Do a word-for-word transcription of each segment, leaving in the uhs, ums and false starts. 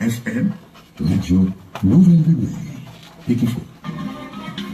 F M, Radio Nouvelle Lumière. Pitifo.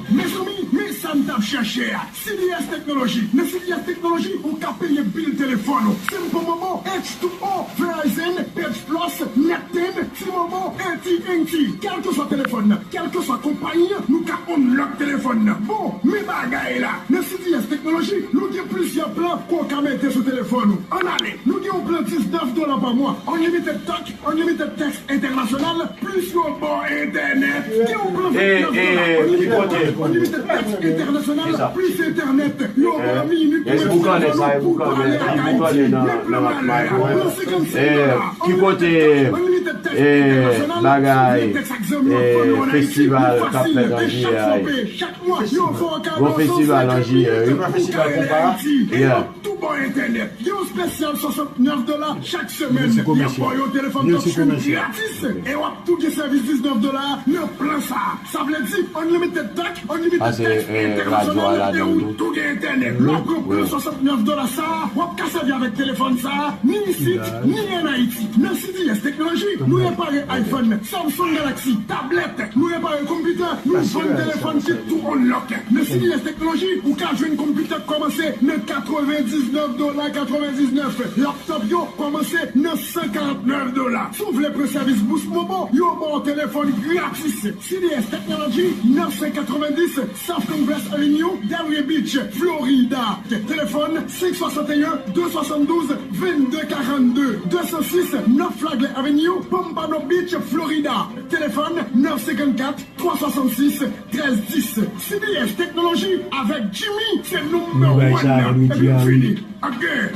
Mezanmi, men sa m t ap chèche a. C D S Technology. Nan C D S Technology, ou ka peye bil telefòn ou. Sympa Mobile, H two O, Verizon, Page Plus, Net ten, T-Mobile, A T and T. Kèlkeswa telefòn nan, kèlkeswa konpayi an, nou ka unlock telefòn nan. Bon, men bagay la. Nan C D S Technology, nou gen plizyè plan ke w ka mete sou telefòn ou. Ann ale, nou gen yon plan diznèf dola pa mwa, unlimited talk, unlimited text entènasyonal, plis yo ba w entènèt. Gen yon plan vennèf dola, unlimited talk, unlimited text entènasyonal, plis entènèt. Yo ba w minit pou mete sou telefòn ou pou pale ak Ayiti. Men plan malè a, plan senkannsenk dola, unlimited talk, unlimited text entènasyonal, si w vle text ak zanmi w ak fanmi w ann Ayiti, li fasil. E chak fwa w peye, chak mwa, yo fè w kado san senkant minit pou w ka rele Ayiti. E yo tou ba w entènèt. Gen yon espesyal swasantnèf dola chak semèn. Y ap ba w yon telefòn touchscreen gratis. E w ap tou gen sèvis diznèf dola nan plan sa a. Sa vle di unlimited talk, unlimited text entènasyonal, e ou tou gen entènèt. Lè w pran plan swasantnèf dola sa a, w ap ka sèvi avèk telefòn sa a ni isit, ni ann Ayiti. Nan C D S Technology, nou repare iPhone, Samsung Galaxy, tablèt, nou repare konpitè, nou vann telefòn ki tou unlock. Nan C D S Technology, ou ka jwenn konpitè k kòmanse nan katrevendiznèf dola katrevendiznèf. Laptop yo kòmanse nan san karantnèf dola. Si w vle pran sèvis Boost Mobile, yo ba w telefòn gratis. C D S Technology, nèf san katrevenndis South Congress Avenue, Delray Beach, Florida. Telefòn senk swasanteyen de swasanndouz vennde karannde, de san sis North Flagler Avenue, Pompano Beach, Florida. Telefòn nèf senkannkat twa swasannsis trèz dis. C D S Technology avèk Jimmy se number one nan. Epi nou fini. Ak gen.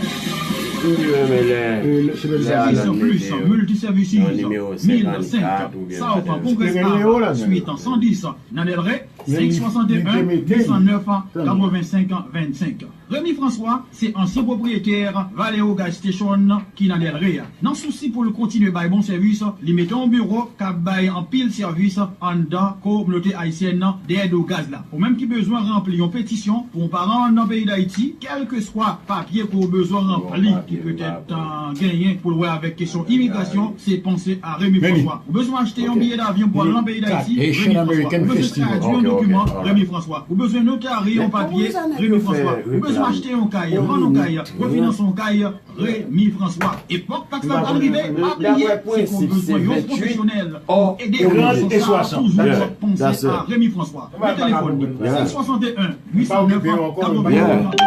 Wi, men lè, lè Alan mete yo nan nimewo senkannkat oubyen South Congress Ave, swit san dis nan Delray, senk swasanteyen uit san nèf katrevensenk vennsenk. Remy François se ansyen pwopriyetè Vallejo Gas Station ki nan Delray a. Nan sousi pou l kontinye bay bon sèvis, li mete yon biwo k ap bay anpil sèvis anndan kominote ayisyèn nan dèyè do gaz la. Ou menm ki bezwen ranpli yon petisyon pou yon paran nan peyi Dayiti, kèlkeswa papye ke w bezwen ranpli, ki petèt, euh, genyen pou l wè avèk kesyon imigrasyon, se panse a Remy François. Ou bezwen achte yon biyè davyon pou al nan peyi Dayiti, Remy François. Ou bezwen tradui yon dokiman, Remy François. Ou bezwen notari yon papye, Remy François. Ou bezwen achte yon kay, vann yon kay, refinanse yon kay, Remy François. Epòk taks la pral rive, pa bliye, si w bezwen yon pwofesyonèl pou ede w nan sans sa, toujou panse a Remy François. Men telefòn li, senk swasanteyen uit san nèf katrevensenk vennsenk.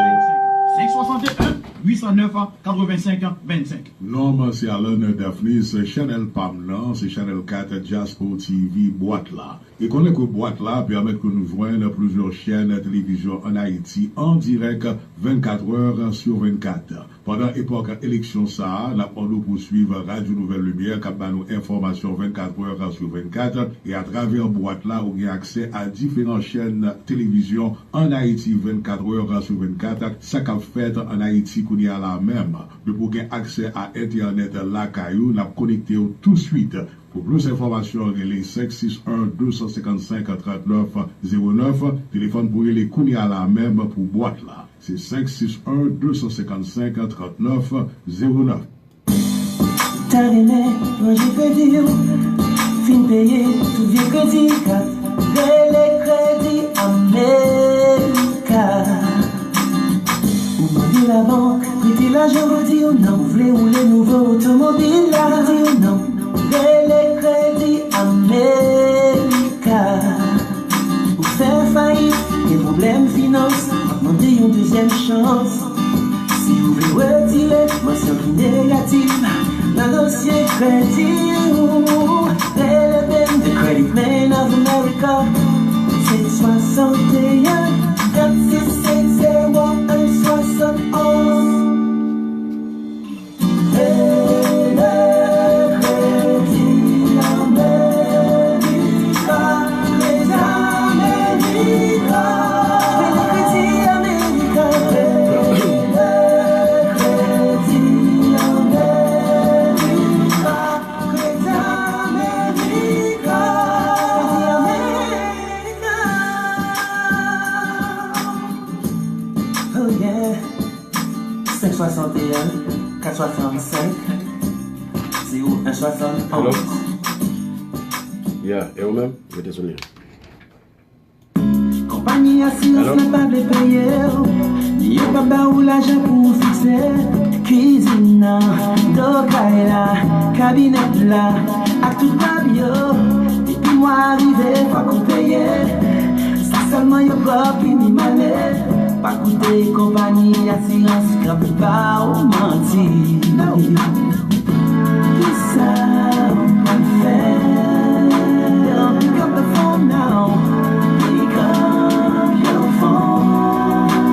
Senk swasanteyen uit san nèf katrevensenk vennsenk. Non, m se Alan Daphnis, chanèl pa m nan, se chanèl kat Diaspora T V bwat la. E konnen ke bwat la pèmèt ke nou jwenn plizyè chèn televizyon ann Ayiti an dirèk vennkat è sou vennkat. Pandan epòk eleksyon sa a, n ap mande w pou w swiv Radyo Nouvèl Limyè k ap ba nou enfòmasyon vennkat è sou vennkat, e atravè bwat la, ou gen aksè a diferan chèn televizyon ann Ayiti vennkat è sou vennkat, sa k ap fèt ann Ayiti kounye a la menm. Depi w gen aksè a entènèt lakay ou, n ap konekte w touswit. Pou plis enfòmasyon, rele senk sis en de san senkannsenk trannèf zewo nèf, telefòn pou rele kounye a la menm pou bwat la. Se senk sis en de san senkannsenk trannèf zewo nèf. Ta renmen ranje kredi w, fin peye tout vye kredi, rele Kredi Amerika. Ou mande labank prete lajan, yo di w non. Ou vle woule nouvo otomobil la, yo di w non. Rele Kredi Amerika. Ou fè fayit, gen pwoblèm finans, w ap mande yon dezyèm chans. Si w vle retire mansyon ki negatif nan dosye kredi w, rele bim, The Credit Man of America, senk swasanteyen kat sis sèt zewo en swasannonz. Rele Kredi Amerika, Kredi Amerika, Kredi Amerika, rele Kredi Amerika, Kredi Amerika, Kredi Amerika. Oh yeah. Senk swasanteyen kat swasansenk zewo en swasannonz. Ya, e ou menm? Rete sou li. Konpayi asirans la pa vle peye w, yo pa ba ou lajan pou w fikse kizin nan, do kay la, kabinèt la, ak tout mèb yo. Depi mwa a rive, fòk ou peye. Sa sèlman yo pran minimale. Pa koute konpayi asirans k ap ba w manti. Kisa w pral fè? Pick up the phone now. Pick up your phone.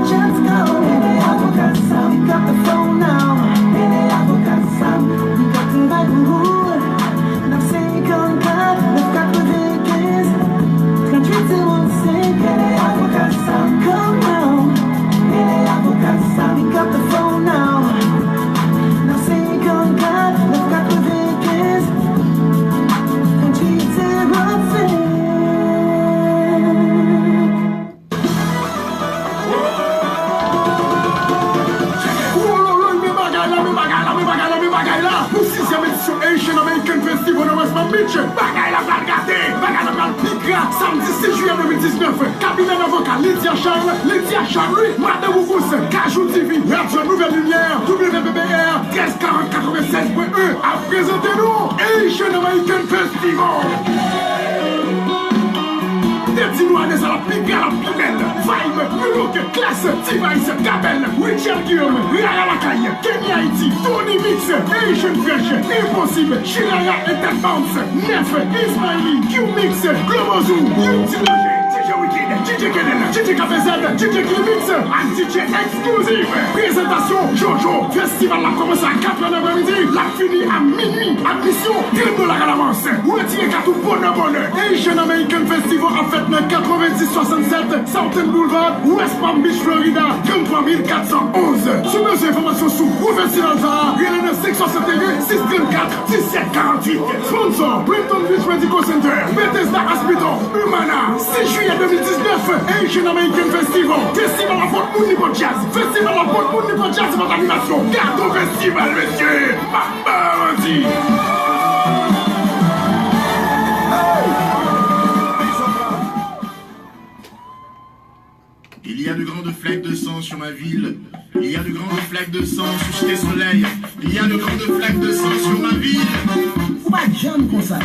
Just call. Rele avoka Sam. Pick up the phone now. Rele avoka Sam. Li ka travay pou ou. Nèf senkannkat, nèf katrevenkenz, tranntuit zewo senk. Rele avoka Sam. Call now. Rele avoka Sam. Pick up the phone now. Nèf senkannkat, nèf katrevenkenz, tranntuit zewo senk. Wololoy, men bagay la, men bagay la, men bagay la, men bagay la! Pou sizyèm edisyon Asian American Festival nan West Palm Beach, bagay la pral gate, bagay la pral pi gra. Samdi sis jiyè de mil diznèf, kabinèt avoka Lydia Charles, Lydia Charles, wi, Madan Bougous, Kajou T V, Radyo Nouvèl Limyè, W P B R, trèz karant katrevennsèz pwen en, ap prezante nou Asian American Festival. Te di nou ane sa l ap pi gra, l ap pi bèl. Vibe, New Look, Klass, T-Vice, Gabel, Richard Guillaume, Rara Lakay, Kenny Haiti, Tony Mix, Asian Fresh, Impossible, Chiraya et Ted Bounce, Nef, Ismaili, Q-Mix, Globo Zoo, Young T Danger, D J Wicked, D J Kenel, D J K P Z, D J Klimix, ak D J Exclusive. Prezantasyon Jojo. Festival la kòmanse a katrè nan aprèmidi, l ap fini a minui. Admisyon, trant dola alavans. Retire kat ou bonè bonè. Asian American Festival ap fèt nan katrevenndis swasannsèt Southern Boulevard, West Palm Beach, Florida, tranntwa mil katsan onz. Si w bezwen enfòmasyon sou gwo festival sa a, rele nan senk swasanteyen, sis trannkat, disèt karanntuit. Sponsor, Brighton Beach Medical Center, Bethesda Hospital, Humana. Sis jiyè de mil diznèf, Asian American Festival. Festival la pot moun li pot djaz. Festival la pot moun li pot djaz, se pa t animasyon. Gade yon festival, mesye. M ap ba w manti. Il y a de grandes flaques de sang sur ma ville. Il y a de grandes flaques de sang sur Cité Soleil. Il y a de grandes flaques de sang sur ma ville. Ou pa t janm konsa.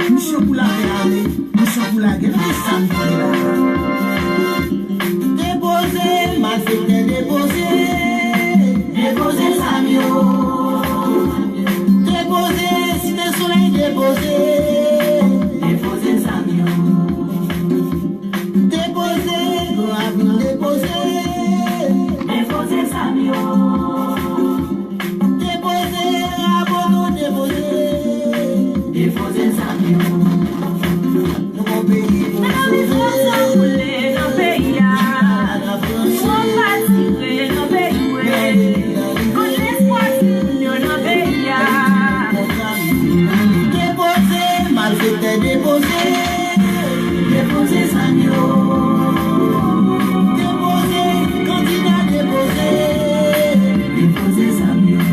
Misyon pou lave ale, misyon pou lage. Men ki sa n fè la? Depoze, malfektè, depoze. Depoze zam yo. Depoze, Site Solèy, depoze. Depoze zam yo. Depoze, Gran Avni, depoze. Depoze zam yo. Depoze, Abono, depoze. Depoze zam yo. Nou gon peyi pou n sove. Nan rizòs ap koule nan peyi a. Twòp pa tire nan peyi mwen. Kot lespwa timoun yo nan peyi a? Depoze, malfektè, depoze. Depoze zam yo. Depoze, kandida, depoze. Depoze zam yo.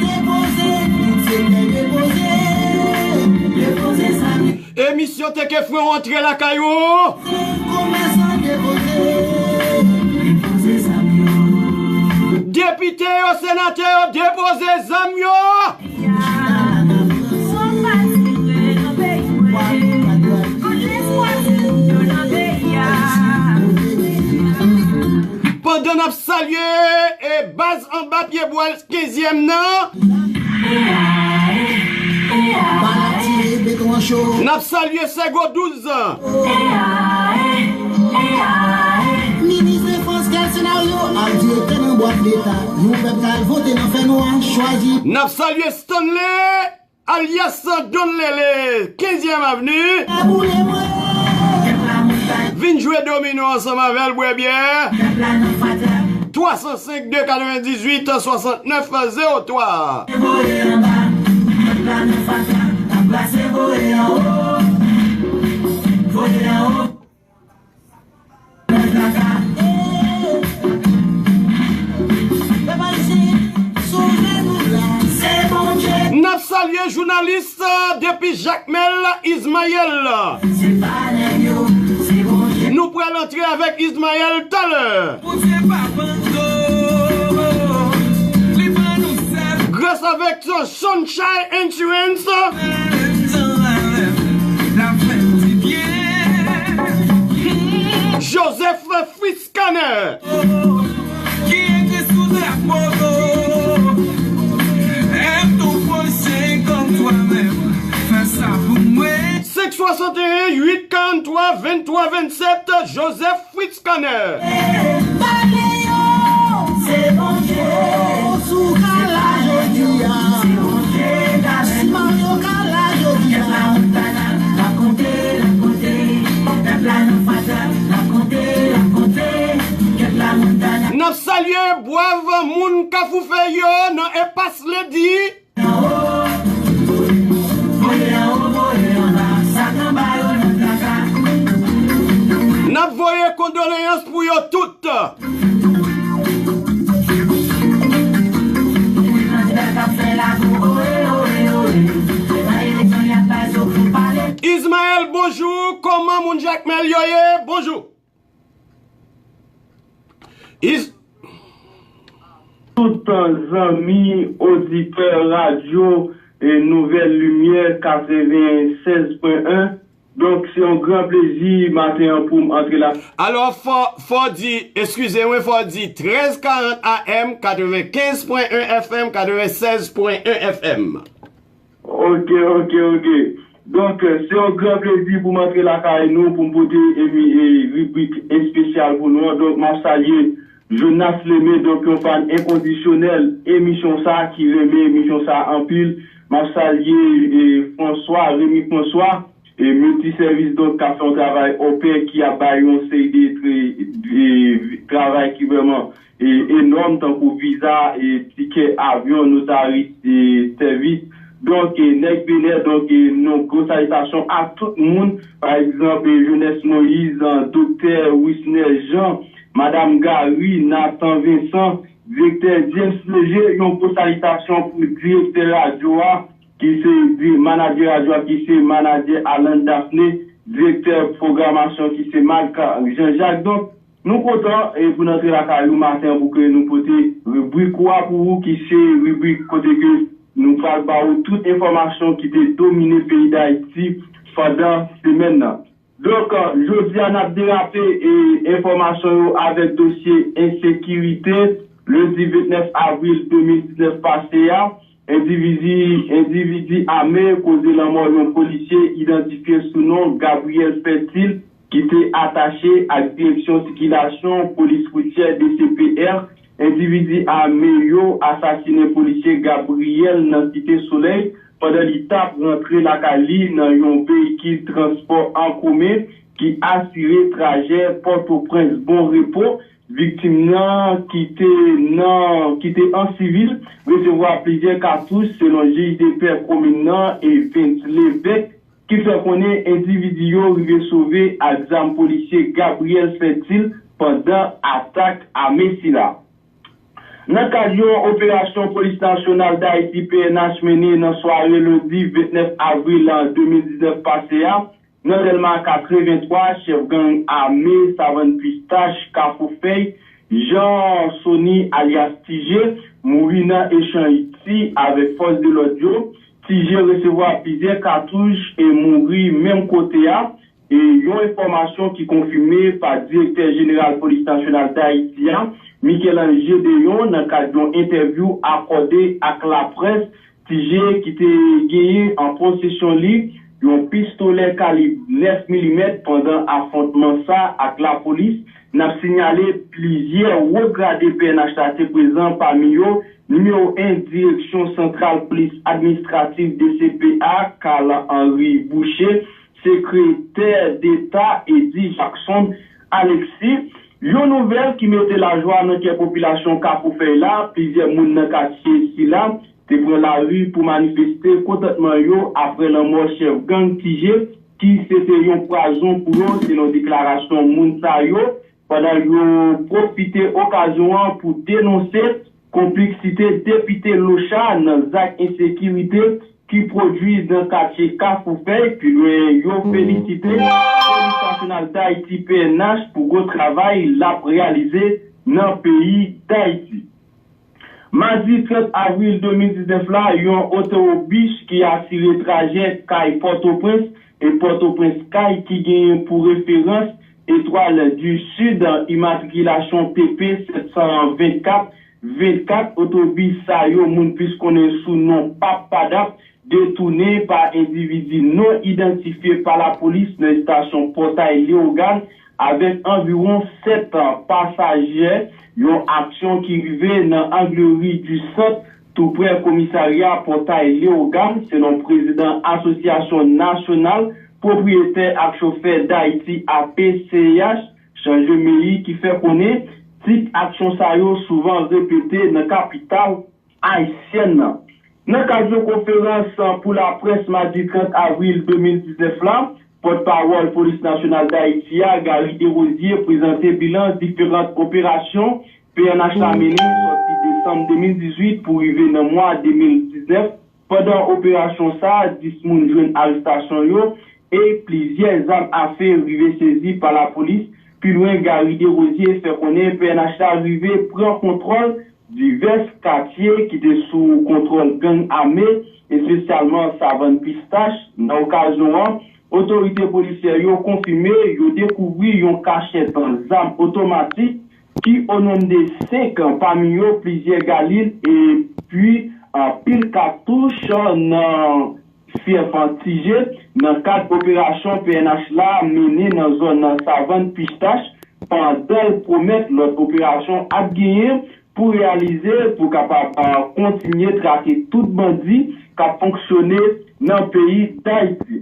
Depoze, tout sektè, depoze. Depoze zam yo. Emisyon Teke Fren w antre lakay ou. Komèsan depoze. Depoze zam yo. Depite yo, senatè yo, depoze zam yo. Pandan n ap salye, e, baz anba pye bwa kenzyèm nan. N ap salye Sègo douz. Minis Defans Gad Senaryo ak direktè nan bwat Leta. Yon pèp k al vote nan fènwa chwazi. N ap salye Stanley, alyas Don Lele, kenzyèm avni. Vin jwe domino ansanm avè l, bwè byè. Twa san senk, de katrevenndizwit, swasantnèf, zewo twa. N ap salye jounen Talis depi Jakmèl, Izmayèl. Nou pral antre avèk Izmayèl talè. Gras avèk Sunshine Insurance. Joseph Fritz Kanè. Ki ekri sou drapo nou. Èm tou pwochen kòm twa menm. Fè sa pou mwen. Senk swasanteyen uit karanntwa venntwa vennsèt, Joseph Fritz Kanè. Pale yo, se Bondye. Sou kala jodi a. Se Bondye, Daniel. Siman yo kala jodi a. Kèt la Montana, l ap konte, l ap konte. Pèp la nan fatra, l ap konte, l ap konte. Kèt la Montana. N ap salye bwav moun Kafou Fèy yo nan Epas Ledi. N ap voye kondoleyans pou yo tout. Ismaël, bonjou. Kòman moun Jakmèl yo ye? Bonjou. Is- Tout zanmi oditè radyo e Nouvèl Limyè katrevennsèz pwen en. Donk, se yon gran plezi maten an pou m antre la. Alò, fò, fò di, eskize mwen, fò di trèz karant A M, katrevenkenz pwen en F M, katrevennsèz pwen en F M. Ok, ok, ok. Donk, se yon gran plezi pou m antre lakay nou, pou m pote emi-, e, ribrik espesyal pou nou an. Donk, m ap salye Jonas Lemay, donk, yon fan enkondisyonèl emisyon sa a, ki renmen emisyon sa a anpil. M ap salye, e, François, Remy François, e, miltisèvis, donk, k ap fè yon travay opè, ki ap bay yon seri de, de, de travay ki vrèman e, enòm, tankou viza, e, tikè avyon, notaris, e, sèvis. Donk, e, nèg Benè, donk, e, yon gwo salitasyon a tout moun. Pa egzanp, e, Jones Moïse, an, Doktè Wisner Jean, Madam Gary, Nathan Vincent, Direktè James Léger, yon gwo salitasyon pou direktè radyo a, ki se di-, manadjè radyo a, ki se manadjè Alan Daphné, direktè pwogramasyon, ki se Marc Jean-Jacques. Donk, nou kontan, e, pou n antre lakay ou maten an pou ke nou pote ribrik ou a pou ou, ki se ribrik kote ke nou pral ba ou tout enfòmasyon ki te domine peyi Dayiti pandan semèn nan. Donk, jodi a, n ap derape, e, enfòmasyon yo avèk dosye ensekirite. Lendi vennèf avril de mil diznèf pase a, endividi, endividi ame koze lanmò yon polisye idantifye sou non Gabriel Fertil, ki te atache ak Direksyon Sikilasyon Polis Woutyè, D C P R. Endividi ame yo asasinen polisye Gabriel nan Site Solèy pandan li t ap rantre lakay li nan yon veyikil transpò an komen ki asire trajè Pòtoprens Bon Repo. Viktim nan ki te nan, ki te an sivil, resevwa plizyè katouch, selon jij de pè komin nan, Evens Levesque, ki fè konnen endividi yo rive sove ak zam polisye Gabriel Fertil pandan atak ame sila. Nan kad yon operasyon Polis Nasyonal Dayiti, P N H, mennen nan sware lendi vennèf avril de mil diznèf pase a, nan Dèlma katrevenntwa, chèf gang ame Savann Pistach, Kafou Fèy, Jean Sony alyas Tijé, mouri nan echanj ti avèk fòs de lòd yo. Tijé resevwa plizyè katouch e mouri menm kote a. E yon enfòmasyon ki konfime pa Direktè Jeneral Polis Nasyonal Dayiti a, Michel-Ange Gédéon, nan kad yon entèvyou akòde ak laprès, Tijé ki te genyen an posesyon li yon pistolè kalib nèf milimèt pandan afwontman sa ak lapolis. N ap sinyale plizyè wo grade P N H la te prezan, pami yo nimewo en Direksyon Santral Polis Administrativ, D C P A, Carl Henry Boucher, Sekretè Deta Eddy Jackson Alexis. Yon nouvèl ki mete lajwa nan kè popilasyon Kafou Fèy la, plizyè moun nan katye sila te pran lari pou manifeste kontantman yo apre lanmò chèf gang Tijé, ki se te yon pwazon pou yo, selon deklarasyon moun sa yo, pandan yo pwofite okazyon an pou denonse konplisite depite Lochard nan zak ensekirite ki pwodui nan katye Kafou Fèy. Pi lwen, yo felisite Polis Nasyonal Dayiti, P N H, pou gwo travay l ap reyalize nan peyi Dayiti. Madi trant avril de mil diznèf la, yon otobis ki asire trajè kay Pòtoprens e Pòtoprens kay ki genyen pou referans Etoile du Sud, imatrikilasyon T P sèt san vennkat vennkat. Otobis sa yo, moun plis konnen sou non Pap Padap, detounen pa endividi non idantifye pa lapolis nan estasyon Pòtay Leyogàn avèk anviwon sèt pasaje, yon aksyon ki rive nan Angleri di Sant, toupre komisarya Pòtay Leyogàn, selon prezidan Asosyasyon Nasyonal Pwopriyetè ak Chofè Dayiti, A P C H, Chanje Meyi, ki fè konnen tit aksyon sa yo souvan repete nan kapital ayisyèn nan. Nan kad yon konferans pou laprès madi trant avril de mil diznèf la, pòtpawòl Polis Nasyonal Dayiti a, Garry Desrosiers, prezante bilan diferan operasyon P N H la mennen sòti desanm de mil dizuit pou rive nan mwa de mil diznèf. Pandan operasyon sa a, dis moun jwenn arestasyon yo e plizyè zam afe rive sezi pa lapolis. Pi lwen, Garry Desrosiers fè konnen P N H la rive pran kontwòl divès katye ki te sou kontwòl gang ame, espesyalman Savann Pistach. Nan okazyon an, otorite polisyè yo konfime yo dekouvri yon kachèt zam otomatik ki o nonb de senk, pami yo plizyè galil epi anpil katouch nan fyèf Tije, nan kad operasyon P N H la mennen nan zòn Savann Pistach, pandan l pwomèt lòt operasyon ap genyen pou reyalize pou kapab, a, kontinye trake tout bandi k ap fonksyone nan peyi Dayiti.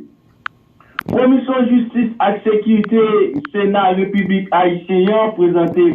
Komisyon Jistis ak Sekirite Sena Repiblik Ayisyen an prezante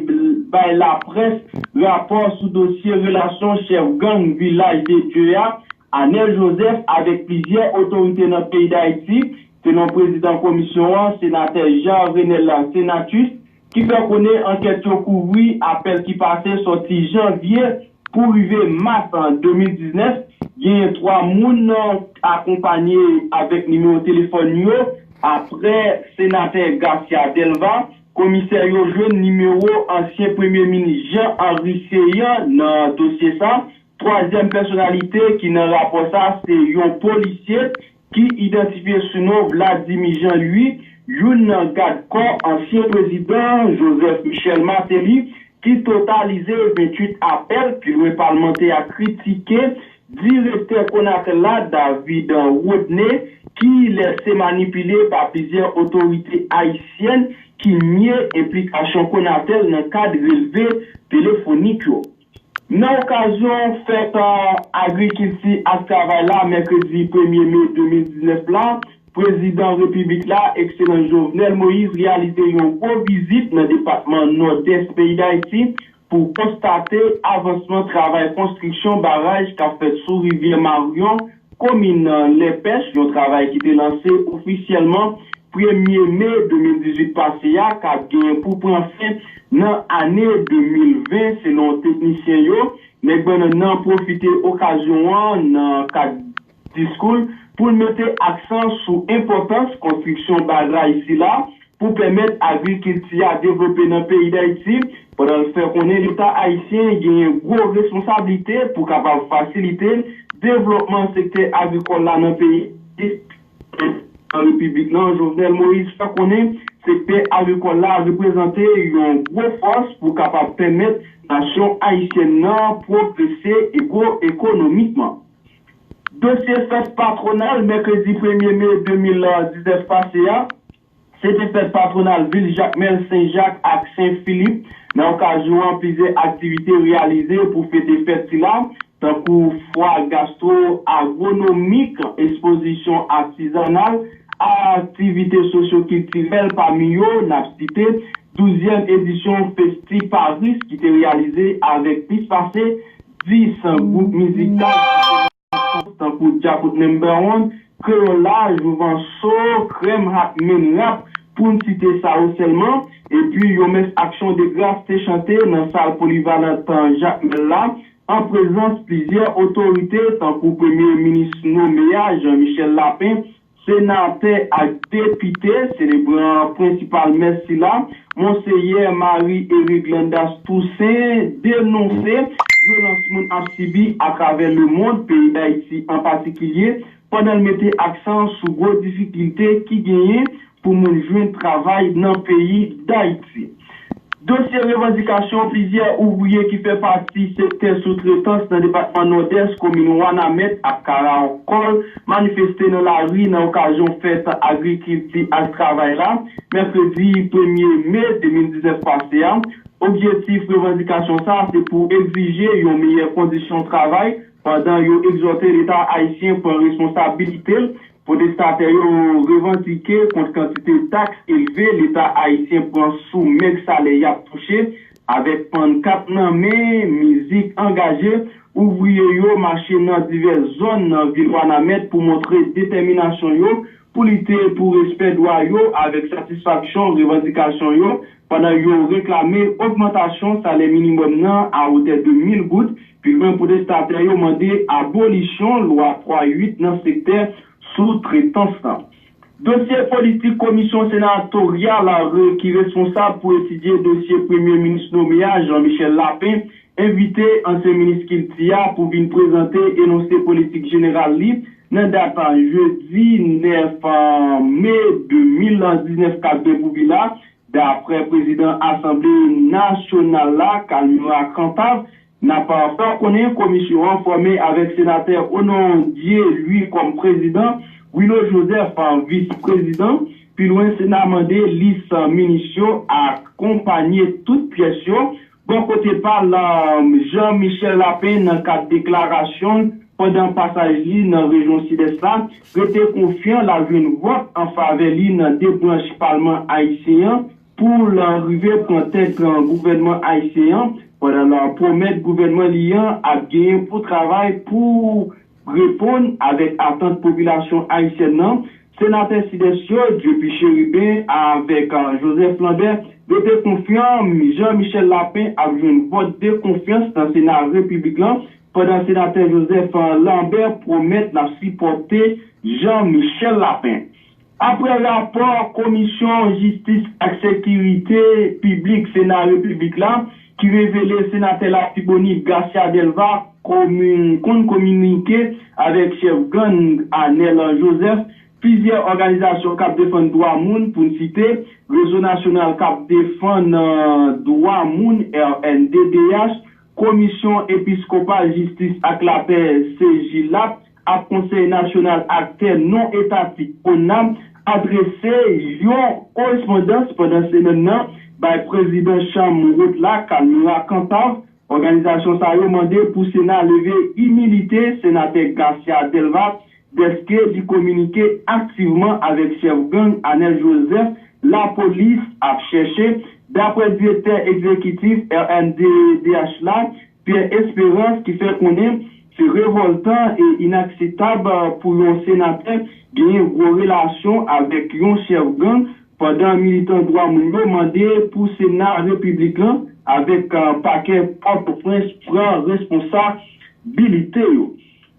bay laprès rapò sou dosye relasyon chèf gang Vilaj de Dye a, Anel Joseph, avèk plizyè otorite nan peyi Dayiti, selon prezidan komisyon an, senatè Jean Renel Senatus, ki fè konnen ankèt yo kouvri apèl ki pase sòti janvye pou rive mas de mil diznèf, genyen twa moun akonpaye avèk nimewo telefòn yo. Apre senatè Garcia Delva, komisè yo jwenn nimewo ansyen premye minis Jean Henry Ceant nan dosye sa. Twazyèm pèsonalite ki nan rapò sa se yon polisye ki idantifye sou non Vladimir Jean Louis, youn nan gadkò ansyen prezidan Joseph Michel Martelly, ki totalize venntuit apèl. Pi lwen, palmantè a kritike direktè Konatel la, David Rodney, ki lèse manipile pa plizyè otorite ayisyèn ki nye enplikasyon Konatel nan kad relve telefonik yo. Nan okazyon fèt, a, agrikilti ak travay la, mèkredi premye me de mil diznèf la, prezidan repiblik la, ekselans Jovenel Moïse, reyalize yon gwo vizit nan depatman Nòdès peyi Dayiti pou konstate avansman travay konstriksyon baraj k ap fèt sou rivyè Maryon, komin Lèpèch, yon travay ki te lanse ofisyèlman premye me de mil dizuit pase a, k ap genyen pou pran fen nan ane de mil ven, selon teknisyen yo. Nèg bannann nan pwofite okazyon an nan kad diskou l pou l mete aksan sou enpòtans konstriksyon baraj sila pou pèmèt agrikilti a devlope nan peyi Dayiti, pandan l fè konnen Leta ayisyen genyen gwo responsablite pou kapab fasilite devlopman sektè agrikòl la nan peyi. Nan repiblik lan, Jovenel Moïse fè konnen sektè agrikòl la reprezante yon gwo fòs pou kapab pèmèt nasyon ayisyèn nan pwogrese ekonomikman. Dosye fèt patwonal, mèkredi premye me de mil diznèf pase a, se te fèt patwonal vil Jakmèl, Sen Jak ak Sen Filip. Nan okazyon an, plizyè aktivite reyalize pou fete fèt sila, tankou fwa gastwo agwonomik, ekspozisyon atizanal, aktivite sosyokiltirèl, pami yo n ap site douzyèm edisyon Festi Paris ki te reyalize avèk plis pase dis gwoup mizikal tankou Djakout Number One, Kreyòl la, Jouvanso, Krèm, Hatmen Rap, pou n site sa yo sèlman. Epi yon mès aksyon de gras te chante nan sal polivalant Jakmèl la, an prezans plizyè otorite tankou premye minis nome a, Jean Michel Lapin, senatè ak depite. Selebran prensipal mès sila, Monseyè Marie Eric Landas Toussaint, denonse vyolans moun ap sibi atravè lemonn, peyi Dayiti an patikilye, pandan l mete aksan sou gwo difikilte ki genyen pou moun jwenn travay nan peyi Dayiti. Dosye revandikasyon plizyè ouvriye ki fè pati sektè soutretans nan depatman Nòdès, komin Wanament ak Karakòl, manifeste nan lari nan okazyon fèt agrikilti ak travay la, mèkredi premye me de mil diznèf pase a. Objektif revandikasyon sa a se pou egzije yon meyè kondisyon travay, pandan yo egzòte Leta ayisyen pran responsabilite l. Pwotestatè yo revandike kont kantite taks elve Leta ayisyen pran sou mèg salè y ap touche. Avèk pannkat nan men, mizik angaje, ouvriye yo mache nan divès zòn nan vil Wanament pou montre detèminasyon yo pou lite pou respè dwa yo avèk satisfaksyon revandikasyon yo, pandan yo reklame ogmantasyon salè minimòm nan a wotè de mil goud. Pi lwen, pwotestatè yo mande abolisyon lwa twa uit nan sektè soutretans lan. Dosye politik, komisyon senatoryal ki responsab pou etidye dosye premye minis nome a, Jean Michel Lapin, envite ansyen minis kilti a pou vin prezante enonse politik jeneral li nan dat jedi nèf me de mil diznèf k ap gen pou vin la, daprè prezidan Asanble Nasyonal la, Calmira Cantave. N ap fè w konnen komisyon an fòme avèk senatè Onondieu Louis kòm prezidan, Willo Joseph vis prezidan. Pi lwen, Sena mande lis minis yo akonpanye tout pyès yo. Bò kote pa l, Jean Michel Lapin, nan kad deklarasyon l pandan pasaj li nan rejyon Sidès la, rete konfyan l ap jwenn vòt an favè li nan de branch palman ayisyen an pou l rive pran tèt gouvènman ayisyen an, pandan l pwomèt gouvènman li an ap genyen pou travay pou reponn avèk atant popilasyon ayisyèn nan. Senatè Sidès yo, Dupuy Chérubin avèk Joseph Lambert, rete konfyan Jean Michel Lapin ap jwenn vòt de konfyans nan Sena Repiblik lan, pandan senatè Joseph Lambert pwomèt l ap sipòte Jean Michel Lapin. Aprè rapò Komisyon Jistis ak Sekirite Piblik Sena Repiblik la, ki revele senatè Latibonit Garcia Delva komi- konn kominike avèk chèf gang Anel Joseph, plizyè òganizasyon k ap defann dwa moun, pou n site, Rezo Nasyonal k ap defann dwa moun, R N D D H, Komisyon Episkopal Jistis ak Lapè, C J lap, ak Konsèy Nasyonal Aktè Non Etatik, KONAP, adrese yon korespondans pandan semèn nan bay prezidan Chanm Wot la, Calmira Cantave. Òganizasyon sa yo mande pou Sena leve imilite senatè Garcia Delva dèske li kominike aktivman avèk chèf gang Anel Joseph, lapolis ap chèche, daprè direktè egzekitif R N D D H la, Pierre Espérance, ki fè konnen se revòltan e inakseptab pou yon senatè genyen gwo relasyon avèk yon chèf gang, pandan militan dwa moun yo mande pou Sena Repiblik lan avèk Pakè Pòtoprens pran responsabilite yo.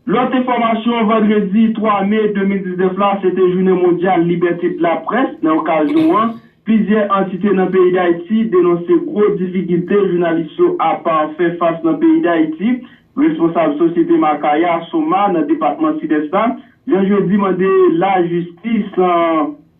Lòt enfòmasyon, vandredi twa me de mil diznèf la, se te jounen mondyal libète de laprès. Nan okazyon an, plizyè antite nan peyi Dayiti denonse gwo difikilte jounalis yo ap fè fas nan peyi Dayiti. Responsab sosyete Makaya, Soma, nan depatman Sidès la, Jean Jeudy mande lajistis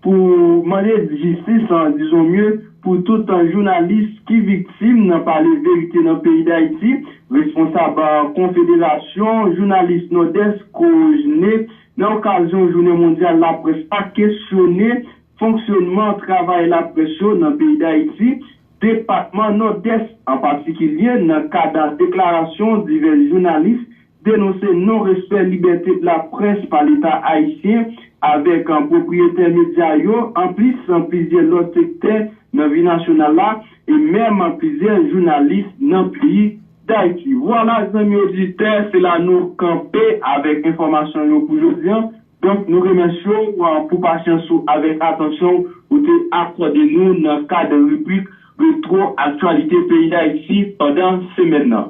pou mande jistis, dizon mye, pou tout jounalis ki viktim nan pale verite nan peyi Dayiti. Responsab Konfederasyon Jounalis Nòdès, Kojne, nan okazyon jounen mondyal laprès la, kesyone fonksyonman travay laprès yo nan peyi Dayiti, depatman Nòdès an patikilye, nan kad deklarasyon divès jounalis denonse non-respè libète de laprès pa Leta ayisyen avèk pwopriyetè medya yo, anplis plizyè lòt sektè nan vi nasyonal la, e menm plizyè jounalis nan peyi Dayiti. Vwala, zanmi oditè, se la nou kanpe avèk enfòmasyon yo pou jodi a. Donk, nou remèsye w pou pasyans ou avèk atansyon ou te akòde nou nan kad ribrik Retwo Aktyalite Peyi Dayiti pandan semèn nan.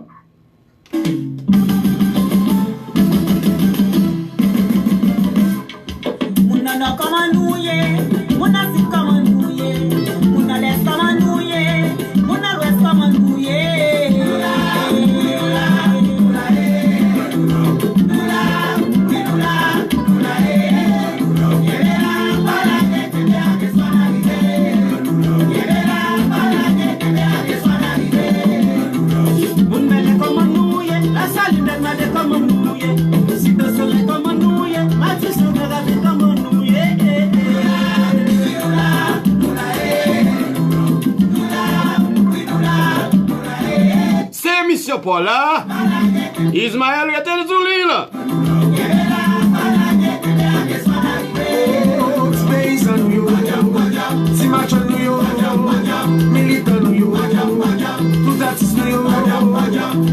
Nò, kòman nou ye? Moun nan Sid, kòman nou ye? Moun nan Lès, kòman nou ye? Moun nan Lwès, kòman nou ye? Moun Bèlè, kòman nou ye? Lasalin, Dèlma de, kòman nou ye? Site Solèy, kòman nou ye? Matisan, Miragwàn, kòman nou ye? Se emisyon pa w la. Ismaël rete sou liy lan. Ti peyizan nou yo, ti machann nou yo, militan nou yo, tout atis nou yo,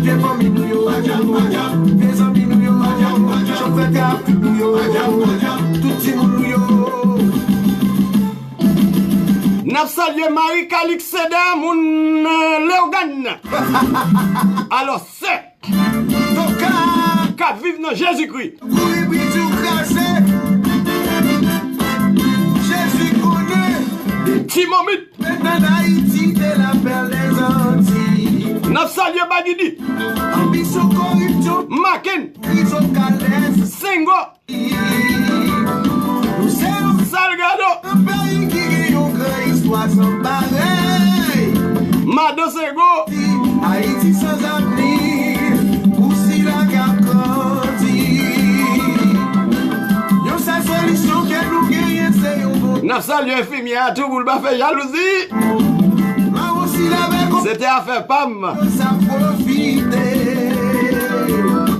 vye fanmi nou yo, vye zanmi nou yo, chofè trafik nou yo, tout timoun nou yo. N ap salye Marie Calix Seda, moun, euh, Leyogàn. Alò, sè k ap viv nan Jezikri. Kouri piti ou kraze. Jezi konnen. Ti mamit. Nan Ayiti, te la pèl dèzanti. N ap salye Bagidi. Anbisyon, koripsyon. Maken. Krizo, kalès. Sengo. Nou se yon Salgado. Yon peyi ki gen yon gran istwa san parèy. Madan Sengo. Ayiti sanzavni, pou sila k ap grandi. Yon sèl solisyon ke nou genyen, se yon bon. N ap salye enfimyè a tou pou l pa fè jalouzi. Mawon sila avèk. Se te afè pa m. Sa pwofite.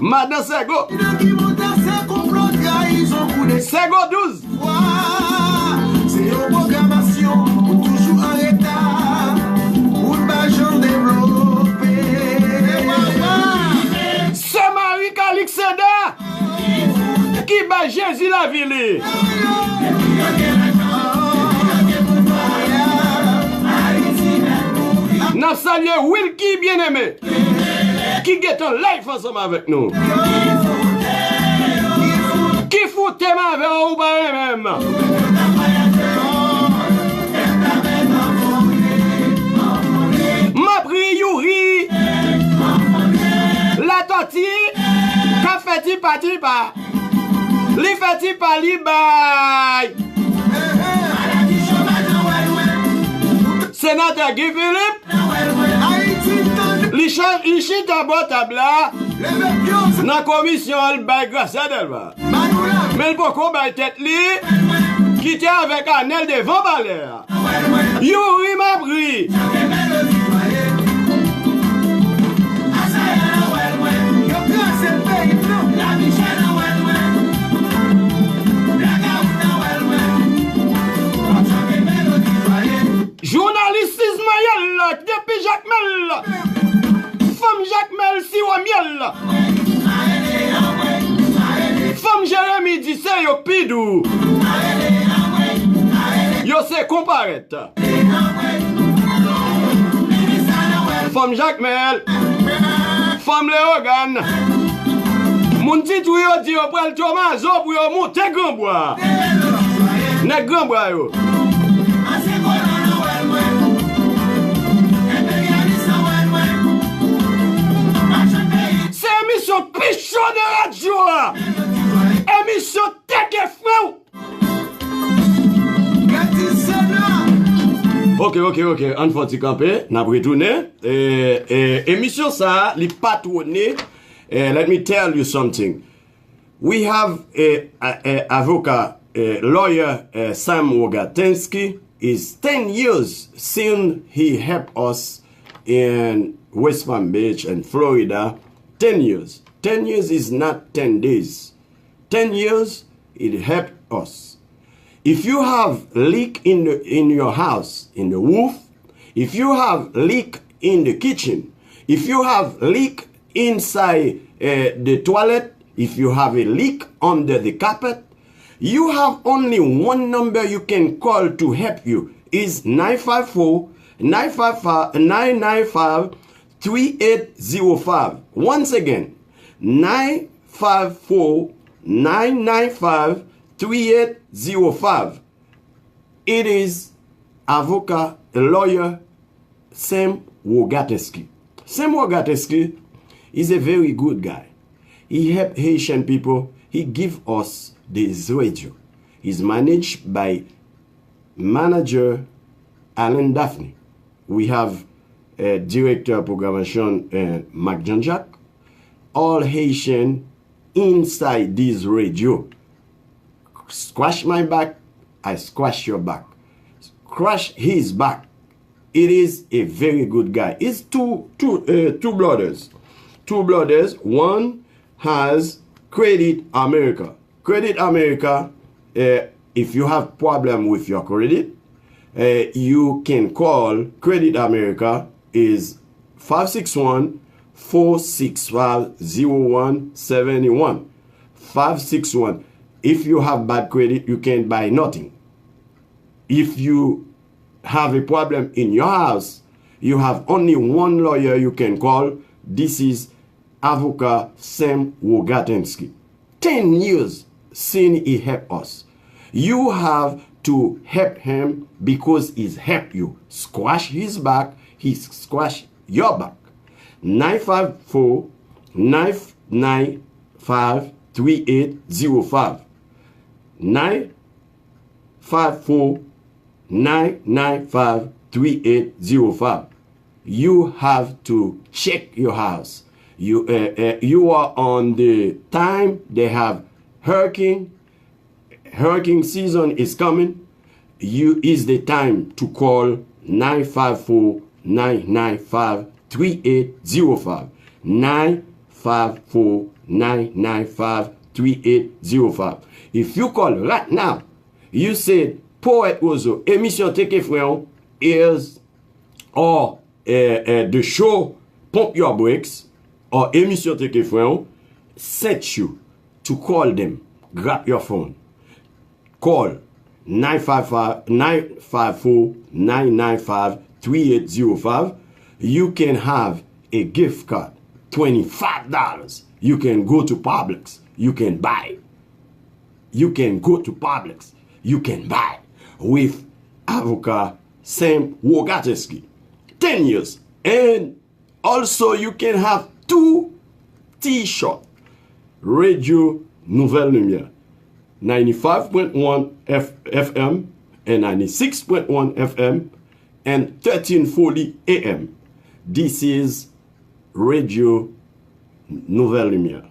Madan Sengo. Nan ki montè se konplo trayizon kou de Sengo douz. Se yon pwogramasyon pou toujou an reta, pou n pa janm devlope. Sè Marie Calix Seda ki bay Jezi lavi li. N ap salye Wilky Bien-Aimé. Ki gentan live ansanm avèk nou. Ki foute m avè w, ou pa renmen m. M ap ri Youri Latòti k ap fè tipa tipa. Li fè tipa li bay. Senatè Guy Philippe. Li chan-, li chita bò tab la nan komisyon an, l bay Gracia Delva. Men l poko bay tèt li kite avèk Anèl devan palè a. Youri m ap ri. Yo kraze peyi m nan. Jounalis Ismaël depi Jakmèl. Fanm Jakmèl siwo myèl. Fanm Jeremi di se yo k pi dou. Yo se konparèt. Fanm Jakmèl. Fanm Leyogàn. Moun Titwi yo di yo pral Tomazo pou yo moute Granbwa. Nèg Granbwa yo. Se emisyon pi cho nan radyo a. Emisyon Tèt e Fren. Ok, ok, ok. Ann fè yon ti kanpe. N ap retounen. E, e, emisyon sa a, li patwone. E, let me tell you something. We have a, a, a avoka, a lawyer, a Sam Rogatinsky. Is ten years since he help us in West Palm Beach and Florida. Ten years. Ten years is not ten days. Ten years, it help us. If you have leak in the, in your house, in the roof, if you have leak in the kitchen, if you have leak inside, eh, the toilet, if you have a leak under the carpet, you have only one number you can call to help you, is nine five four, nine five five, nine nine five, three eight zero five. Once again, nine five four, nine nine five, three eight zero five. It is avoka, lawyer Sam Rogatensky. Sam Rogatensky is a very good guy. He help Haitian people. He give us this radio. He's managed by manager Alan Daphne. We have uh, director programmation uh, Mark Jean-Jacques. All Haitian inside this radio. Squash my back, I squash your back. Squash his back. It is a very good guy. It's two two uh, two brothers. Two brothers. One has Credit America. Credit America, uh, if you have problem with your credit, uh, you can call Credit America is five six one, four six five, zero one seven one. Five six one. If you have bad credit, you can't buy nothing. If you have a problem in your house, you have only one lawyer you can call. This is Avoka Sam Rogatensky. Ten years since he help us. You have to help him because he's help you. Squash his back, he squash your back. Nine five four, nine nine five, three eight zero five. Nine five four, nine nine five, three eight zero five. You have to check your house. You uh, uh, you are on the time they have hurricane. Hurricane season is coming. You is the time to call nine five four, nine nine five, three eight zero five. Nine five four, nine nine five, three eight zero five. If you call right now, you said Poète Rozo, emisyon Teke Fren w is or uh, uh, the show Pump Your Brakes or emisyon Teke Fren w sent you to call them. Grab your phone. Call nine five five, nine five four, nine nine five, three eight zero five. You can have a gift card, twenty-five dollars. You can go to Publix. You can buy. You can go to Publix. You can buy with Avoka Sam Rogatensky. Ten years. And also, you can have two T-shirt. Radio Nouvelle Lumière. ninety-five point one F- FM and ninety-six point one FM and thirteen forty A M. This is Radio Nouvelle Lumière.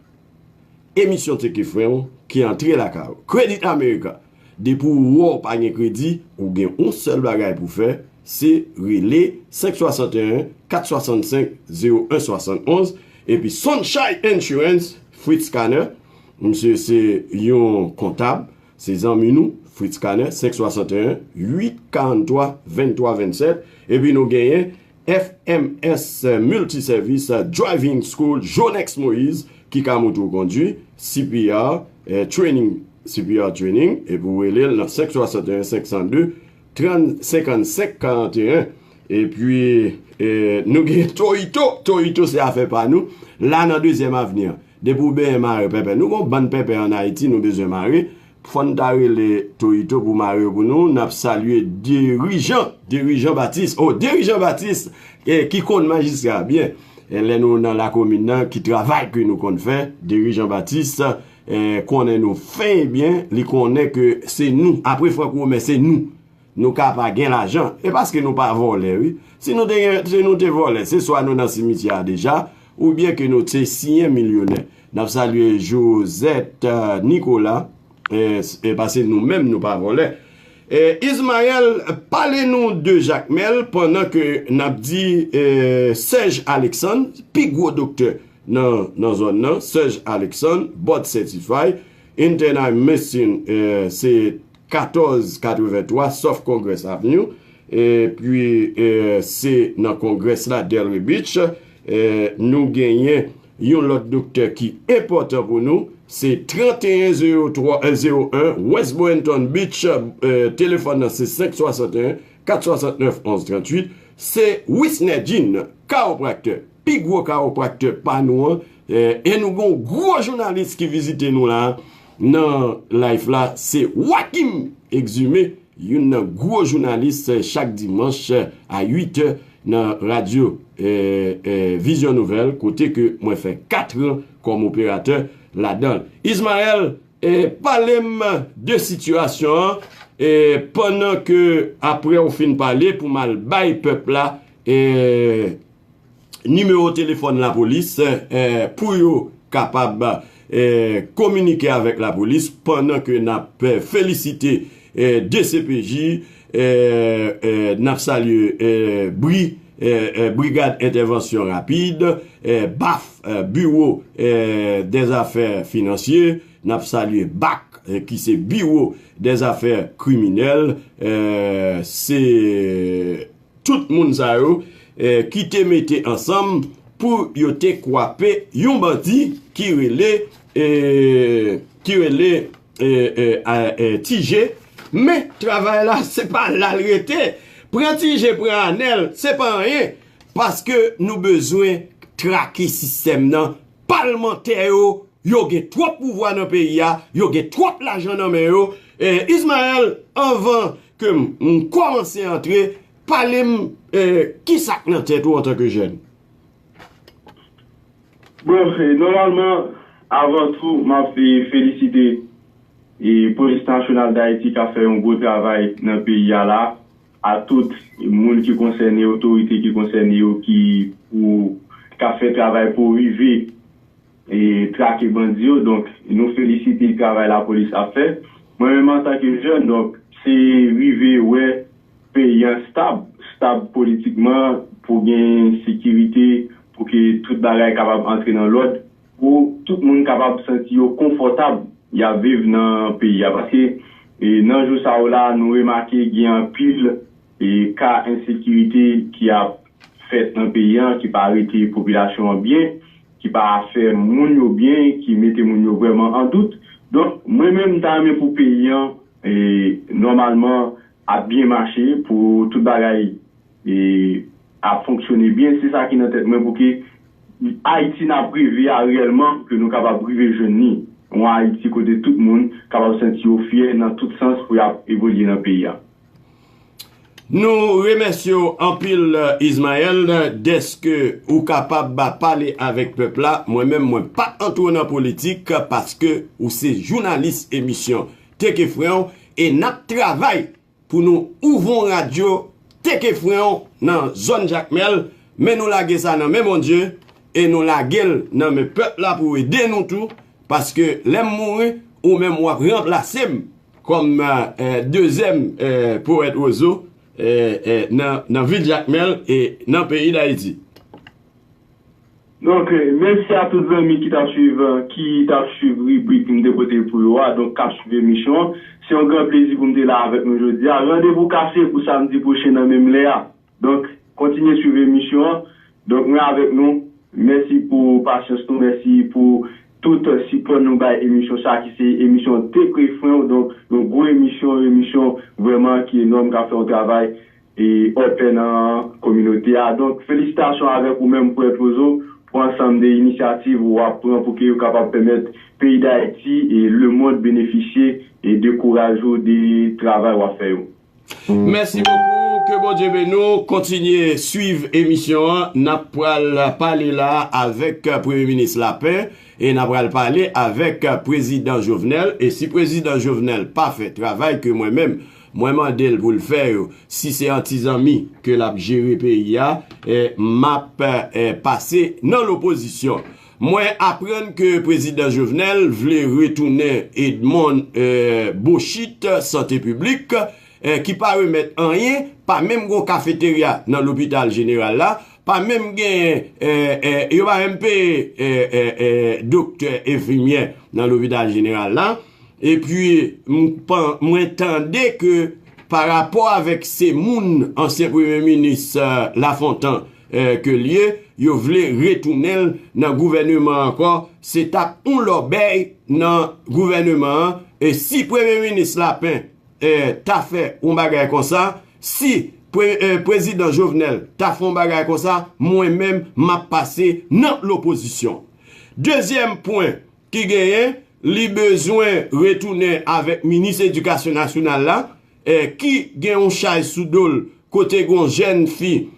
Emisyon Teke Fren w ki antre lakay ou. Credit America. Depi w wè w pa gen kredi, ou gen yon sèl bagay pou fè, se rele senk swasanteyen, kat swasann senk, zewo en swasann onz. Epi Sunshine Insurance, Fritz Canner, misye se yon kontab, se zanmi nou, Fritz Canner, senk swasanteyen, uit karanntwa, venntwa vennsèt. Epi nou genyen F M S Multiservice Driving School, Jonex Moïse, ki ka montre w kondwi, C P R eh, training, C P R training, epi w rele l nan senk swasanteyen, senk san de, trant, senkannsenk karanteyen. Epi eh, nou gen Toyito. Toyito se afè pa nou. La nan dezyèm avni an. Depi w benyen mare pèpè. Nou gen yon bann pèpè ann Ayiti nou bezwen mare. Fò n ta rele Toyito pou mare yo pou nou. N ap salye Dirijan, Dirijan Batis. O, Dirijan Batis eh, ki konn majistra byen. Eh, lè nou nan lakomin nan, ki travay ke nou konn fè, Dirijan Batis eh, konnen nou fen e byen, li konnen ke se nou, apre Frank Romen, se nou. Nou ka pa gen lajan. E paske nou pa vòlè, wi. Si nou te gen, si nou te vòlè, se swa nou nan simityè a deja, oubyen ke nou te siyen milyonè. N ap salye Josette eh, Nicolas, eh, s- eh, paske nou menm nou pa vòlè. Eh, Ismaël, pale nou de Jakmèl pandan ke n ap di eh, Serge Alexandre, pi gwo doktè nan, nan zòn nan, Serge Alexandre, board certified, internal medicine, eh, se katòz katrevenntwa South Congress Avenue, epi eh, se nan Congress la, Delray Beach, eh, nou genyen yon lòt doktè ki enpòtan pou nou, se tranteyen zewo twa, eh, zewo en West Boynton Beach, eh, telefòn nan se senk swasanteyen, kat swasannnèf, onz tranntuit, se Wisner Jean, kawopraktè, pi gwo kawopraktè pa nou an, eh, e nou gen yon gwo jounalis ki vizite nou la, nan live la, se Joachim Exumé, youn nan gwo jounalis, eh, chak dimanch, eh, a uit è nan radyo, eh, eh, Vision Nouvelle, kote ke mwen fè kat an kòm operatè ladan l. Ismaël, eh, pale m de sitiyasyon an, eh, pandan ke apre w fin pale pou m al bay pèp la, eh, nimewo telefòn lapolis, eh, pou yo kapab, eh, kominike avèk lapolis pandan ke n ap, eh, felisite, eh, D C P J, eh, eh, n ap salye, eh, bri, eh, eh, Brigad Entèvansyon Rapid, eh, baf, eh, Biwo, eh, dèzafè Finansye, n ap salye bak, eh, ki se Biwo dèzafè Kriminèl, eh, se tout moun sa yo, eh, ki te mete ansanm pou yo te kwape yon bandi ki rele, eh, ki rele, eh, eh, a- eh, Ti Je. Men, travay la, se pa la l rete. Pran Ti Je, pran Anèl, se pa anyen. Paske nou bezwen trake sistèm nan. Palmantè yo, yo gen twòp pouvwa nan peyi a, yo gen twòp lajan nan men yo. Eh, Ismaël, anvan ke m, m kòmanse antre, pale m, eh, ki sa k nan tèt ou antanke jèn? Bon, eh, nòmalman, avan tou, m ap, eh, felisite, eh, Polis Nasyonal Dayiti k ap fè yon gwo travay nan peyi a la, a tout moun ki konsène, otorite ki konsène yo ki pou, k ap fè travay pou rive e trake bandi yo. Donk, nou felisite travay lapolis ap fè. Mwen menm antanke jèn, donk, se rive wè peyi an stab, stab politikman, pou gen sekirite, pou ke tout bagay kapab antre nan lòd, pou tout moun kapab santi yo konfòtab, y ap viv nan peyi a. Paske, e, nan jou sa yo la, nou remake gen anpil, e, ka ensekirite ki ap fèt nan peyi an, ki pa rete popilasyon an byen, ki pa fè moun yo byen, ki mete moun yo vrèman an dout. Donk, mwen menm, m ta renmen pou peyi an, e, nòmalman, ap byen mache, pou tout bagay, e, ap fonksyone byen. Se sa ki nan tèt mwen, pou ke Ayiti n ap reve a reyèlman, ke nou kapab rive jwenn li. Yon Ayiti kote tout moun kapab santi yo fyè nan tout sans pou y ap evolye nan peyi a. Nou remèsye w anpil, Ismaël, dèske ou kapab pale avèk pèp la. Mwen menm, mwen pa antre nan politik paske ou se jounalis emisyon Teke Fren w e n ap travay pou nou ouvri yon radyo Teke Fren w nan zòn Jakmèl, men nou lage sa nan men Bondye e nou lage l nan men pèp la pou ede nou tou, paske lè m mouri, ou menm w ap ranplase m kòm, eh, dezyèm, eh, powèt Wozo, eh, eh, nan, nan vil Jakmèl e nan peyi Dayiti. Donk, eh, mèsi a tout zanmi ki t ap swiv, eh, ki t ap swiv ribrik m te pote pou yo a, donk k ap swiv emisyon an. Se yon gran plezi pou m te la avèk nou jodi a. Randevou kase pou samdi pwochen nan menm lè a. Donk, kontinye swiv emisyon an. Donk, mwen avèk nou. Mèsi pou pasyans nou, mèsi pou tout sipò nou bay emisyon sa a, ki se emisyon Teke Fren w. Donk, yon gwo emisyon, yon emisyon vrèman ki enòm, k ap fè yon travay e opè nan kominote a. Donk, felisitasyon avèk ou menm, Pwèt Wozo, pou ansanm de inisyativ w ap pran pou ke yo kapab pèmèt peyi Dayiti e lemonn benefisye e de kouraj ou, de travay w ap fè yo. Mèsi bokou, ke Bondye beni w. Kontinye swiv emisyon an. N ap pral pale la avèk Premye Minis Lapen e n ap pral pale avèk Prezidan Jovenel. E si Prezidan Jovenel pa fè travay ke mwen menm, mwen mande l pou l fè yo, si se an ti zanmi ke l ap jere peyi a, eh, m ap, eh, pase nan lopozisyon. Mwen aprann ke Prezidan Jovenel vle retounen Edmond, eh, Bochit, Sante Piblik, eh, ki pa remèt anyen, pa menm gon kafeterya nan lopital jeneral la, pa menm gen, eh, eh, yo pa menm peye, eh, eh, eh, doktè, enfimyè nan lopital jeneral la. Epi, m pan-, mwen tande ke pa rapò avèk se moun ansyen premye minis, eh, Lafontan, eh, ke l ye, yo vle retounen l nan gouvèneman an ankò. Se t ap yon lòbèy nan gouvèneman an. E si premye minis Lapen, eh, ta fè yon bagay konsa, si pre-, eh, prezidan Jovenel ta fè yon bagay konsa, mwen menm, m ap pase nan lopozisyon. Dezyèm pwen ki genyen, li bezwen retounen avèk minis edikasyon nasyonal la, eh, ki gen yon chay sou do l, kote gen yon jèn fi,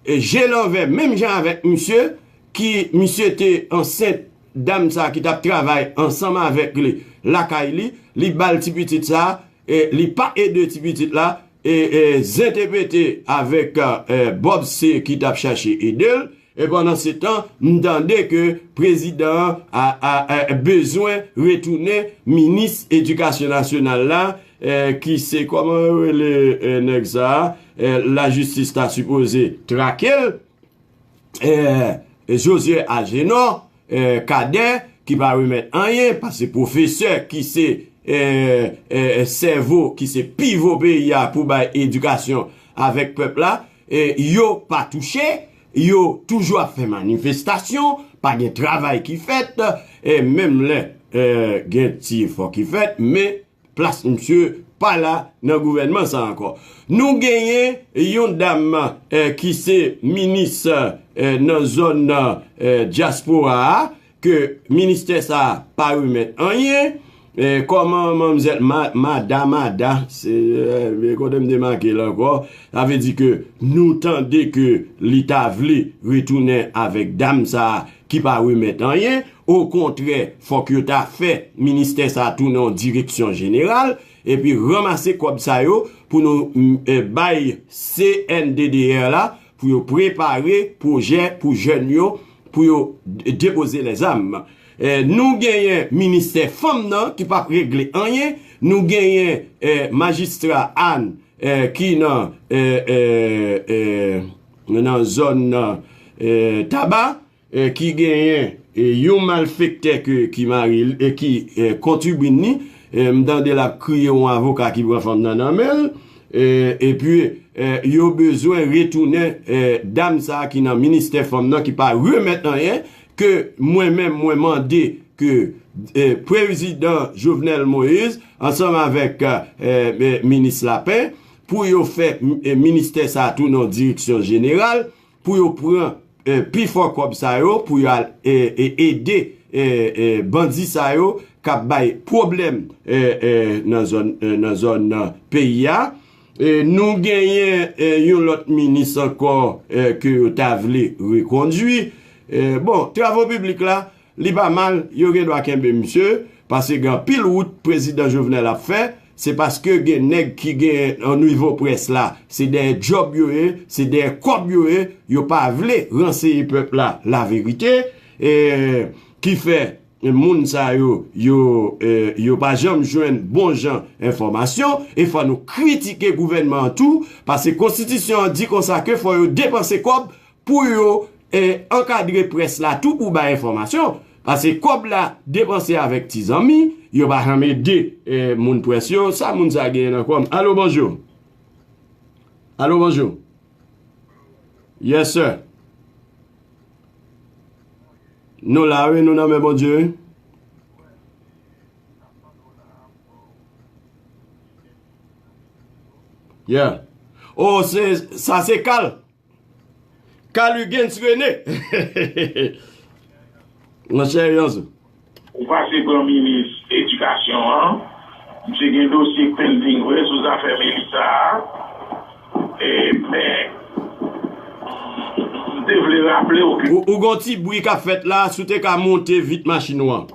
eh, je l anvè, menm jan avèk misye, ki misye te ansent dam sa ki t ap travay ansanm avèk li lakay li, li ba l ti pitit sa, eh, li pa ede ti pitit la, eh, eh, zen te pete avèk, eh, Bob se ki t ap chache ede l. E pandan se tan, m tande ke prezidan an a, a, a bezwen retounen minis edikasyon nasyonal la, eh, ki se, kòman yo rele, eh, nèg sa a, eh, lajistis ta sipoze trake l, eh, Josué Agénor, eh, Cadet, ki pa remèt anyen, paske pwofesè ki se, eh, eh, sèvo, ki se pivo peyi a pou bay edikasyon avèk pèp la, eh, yo pa touche, yo toujou ap fè manifestasyon, pa gen travay ki fèt, eh, menm lè, eh, gen ti efò ki fèt, men plas misye pa la nan gouvènman sa ankò. Nou genyen yon dam, eh, ki se minis, eh, nan zòn, eh, dyaspora a, ke ministè sa a pa remèt anyen. Eh, kòman manmzèl Ma-, Mada, Mada, se, eh, kote m te make l ankò, sa vle di ke nou tande ke li ta vle retounen avèk dam sa a ki pa remèt anyen. Okontrè, fòk yo ta fè ministè sa a tounen yon direksyon jeneral, epi ranmase kòb sa yo pou nou, mm, eh, bay C N D D R la, pou yo prepare pwojè pou jèn yo, pou yo d-, depoze lèzam. Eh, nou genyen ministè fanm nan ki p ap regle anyen. Nou genyen, eh, majistra Ann, eh, ki nan, eh, eh, eh, nan zòn nan, eh, Taba, eh, ki genyen, eh, yon malfektè ke, ki mari l, eh, ki, eh, konkibin li. Eh, m tande l ap kriye yon avoka ki pran fanm nan nan men l. Eh, epi, eh, yo bezwen retounen, eh, dam sa a ki nan ministè fanm nan ki pa remèt anyen, ke mwen menm mwen mande ke, eh, prezidan Jovenel Moïse, ansanm avèk, eh, eh, minis Lapin, pou yo fè, eh, ministè sa a tounen yon direksyon jeneral, pou yo pran, eh, pifò kòb sa yo, pou yo al, eh, eh, ede, eh, eh, bandi sa yo k ap bay pwoblèm, eh, eh, nan zòn, eh, nan zòn, nan peyi a. Eh, nou genyen, eh, yon lòt minis ankò, eh, ke yo ta vle rekondui. Eh, bon, travo piblik la, li pa mal, yo gen dwa kenbe misye, paske gen anpil wout prezidan Jovenel ap fè, se paske gen nèg ki gen yon nivo près la, se dèyè djòb yo ye, se dèyè kòb yo ye, yo pa vle ranseye pèp la laverite, e ki fè moun sa yo, yo, e, yo pa janm jwenn bon jan enfòmasyon, e fò nou kritike gouvènman an tou, paske konstitisyon an di konsa ke fò yo depanse kòb pou yo, e, ankadre près la tou pou bay enfòmasyon. Paske kòb la depanse avèk ti zanmi, yo pa janm ede, e, moun près yo. Sa moun sa genyen nan kòm? Alo, bonjou. Alo, bonjou. Yes, sir. Nou la, wi, nou nan men Bondye, wi. Yeah. Oh, se, sa se Kal. Kal Hugens René. Monchè, yon sou. Ou pase pran minis edikasyon an. Misye gen dosye pending vre sou zafè Melissa a. E, men, m te vle raple w ke Ou, ou gon ti bri k ap fèt la, si w te ka monte vit machin ou an.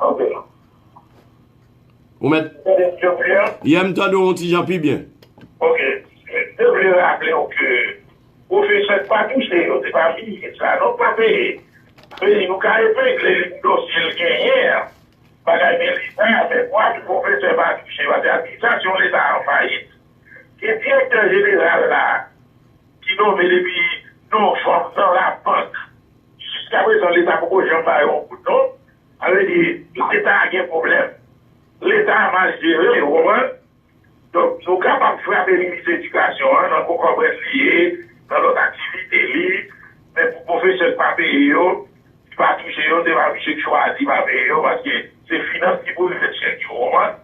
Ok. Ou mèt. Tande m pi byen? Yeah, m tande w yon ti jan pi byen. Ok. M te vle raple w ke pwofesè k pa touche yo, se pa minis la, non, k pa peye. Peyi nou ka epegle li pou dosye l genyen an. Bagay Melissa, men pwa ki pwofesè pa touche, paske administrasyon Leta an fayit. Gen direktè jeneral la, ki nonmen depi novanm nan labank. Jiskaprezan, Leta poko janm ba yo yon goud, non. Sa vle di, Leta gen pwoblèm. Leta mal jere, ou konprann? Donk, nou kapab frape minis edikasyon an nan konkòbrès li ye, nan lòt aktivite li, men pou pwofesè k pa peye yo, ki pa touche yo, se pa misye k chwazi pa peye yo, paske se finans ki pou remèt chèk yo, ou konprann?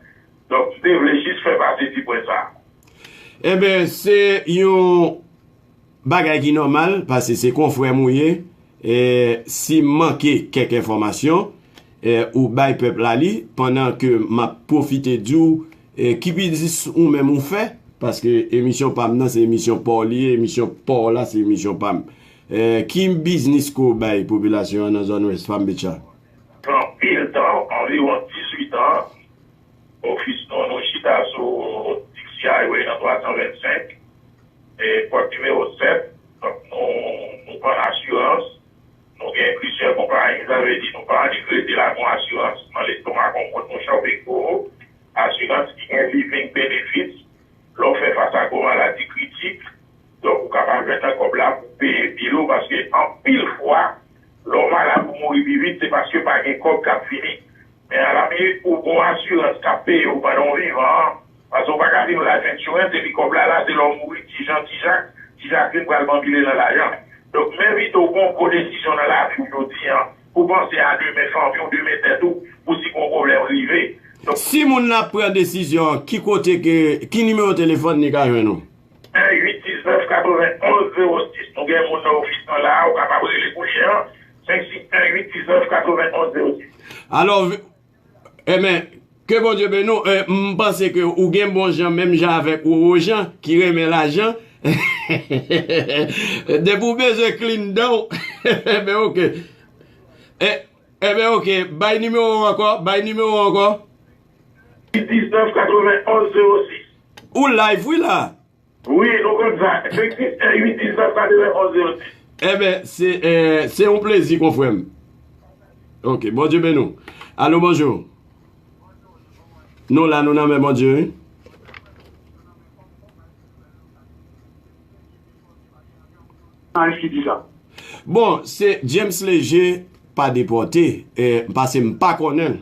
Donk, m te vle jis fè pase ti pwen sa a. Enben, se yon bagay ki nòmal, paske se konfrè m ou ye, e si m manke kèk enfòmasyon, eh, ou bay pèp la li, pandan ke m ap pwofite di w, eh, ki biznis ou menm ou fè, paske emisyon pa m nan, se emisyon pa w li ye, emisyon pa w la, se emisyon pa m. Eh, ki biznis ke w bay popilasyon an nan zòn West Palm Beach la? Anpil tan, anviwon dizuit an, ofis nou, nou chita sou Dixie Highway nan twa san vennsenk, e pòt nimewo sèt. Donk, nou, nou vann asirans. Nou gen plizyè konpayi, sa vle di nou pa annik rete la gon asirans nan lestomak yon moun, nou chòpe gwo asirans ki gen living benefits. Lè w fè fas a gwo maladi kritik, donk ou kapab jwenn nan kòb la pou peye bil ou, paske anpil fwa, lè w malad ou mouri pi vit, se paske pa gen kòb k ap vini. Men a la minit ou gon asirans k ap peye w pandan w vivan an, paske w pa ka viv life insurance epi kòb la la, se lè w mouri, ti Jan, ti Jak, ti Jaklin pral banbile nan lajan. Donk, m envite w pran yon gwo desizyon nan lavi w jodi an, pou panse a demen fanmi w, demen tèt ou, pou si gon pwoblèm rive. Donk, si moun nan ap pran desizyon an, ki kote ke, ki nimewo telefòn li ka jwenn ou? En uit diznèf katrevenonz zewo sis. Nou gen moun nan ofis lan la, ou kapab rele kounye a, senk sis en uit diznèf katrevenonz zewo sis. Alò, v-, enben, ke Bondye beni w. Eh, m panse ke ou gen bon jan, menm jan avèk Roro Jan, ki renmen lajan. Depi w bezwen clean dan w, enben, oke. Eh, enben, oke. Bay nimewo w ankò, bay nimewo w ankò. Uit diznèf katrevenonz zewo sis. Ou live, wi, la. Wi, nou konn sa. Efektif, en uit diznèf katrevenonz zewo sis. Enben, se, eh, se yon plezi, konfrè m. Ok, Bondye beni w. Alo, bonjou. Nou la, nou nan men Bondye, wi. Jounalis ki di sa. Bon, se James Léger pa depòte, eh, paske m pa konnen l.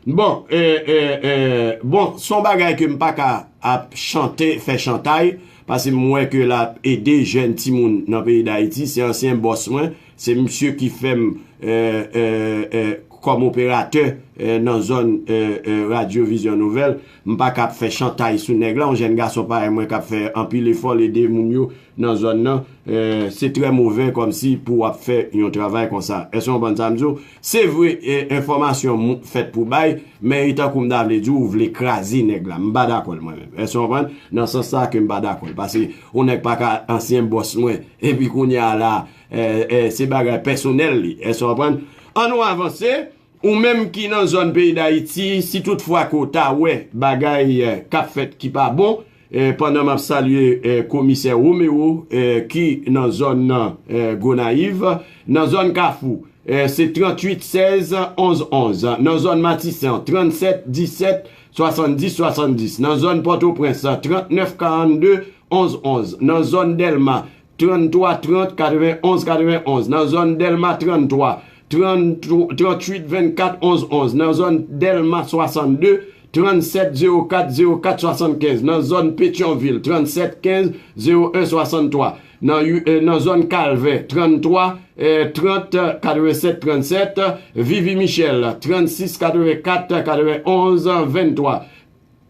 Bon, eh, eh, eh, bon, se yon bagay ke m pa ka ap chante, fè chantay, paske m wè ke l ap ede jèn timoun nan peyi Dayiti, se ansyen bòs mwen, se misye ki fè m, eh, eh, eh, kòm operatè, eh, nan zòn, eh, eh, Radyo Vizyon Nouvèl. M pa ka ap fè chantay sou nèg la, yon jèn gason parèy mwen k ap fè anpil efò, l ede moun yo nan zòn nan, eh, se trè move kòmsi pou w ap fè yon travay konsa. Èske w konprann sa m di w? Se vre, eh, enfòmasyon mou-, fèt pou bay, men e tankou m ta vle di w, ou vle kraze nèg la. M pa dakò l mwen menm. Èske w konprann? Nan sans sa ke m pa dakò l. Paske yon nèg pa ka ansyen bòs mwen, epi kounye a la, eh, eh, se bagay pèsonèl li. Èske w konprann? Ann nou avanse. Ou menm ki nan zòn peyi Dayiti, si toutfwa ke w ta wè bagay, eh, k ap fèt ki pa bon, eh, pandan m ap salye, eh, komisè Romero, eh, ki nan zòn nan, eh, Gonayiv, nan zòn Kafou, eh, se tranntuit sèz onz onz, nan zòn Matisan, trannsèt disèt swasanndis swasanndis, nan zòn Pòtoprens, trannèf karannde onz onz, nan zòn Dèlma, tranntwa trant katrevenonz katrevenonz, nan zòn Dèlma tranntwa, trant, tranntuit vennkat onz onz, nan zòn Dèlma swasanndde, trannsèt zewo kat zewo kat swasannkenz, nan zòn Petyonvil, trannsèt kenz zewo en swasanntwa, nan, eh, nan zòn Kalvè, tranntwa, eh, trant katrevensèt trannsèt, Vivi Michèl, trannsis katrevenkat katrevenonz venntwa.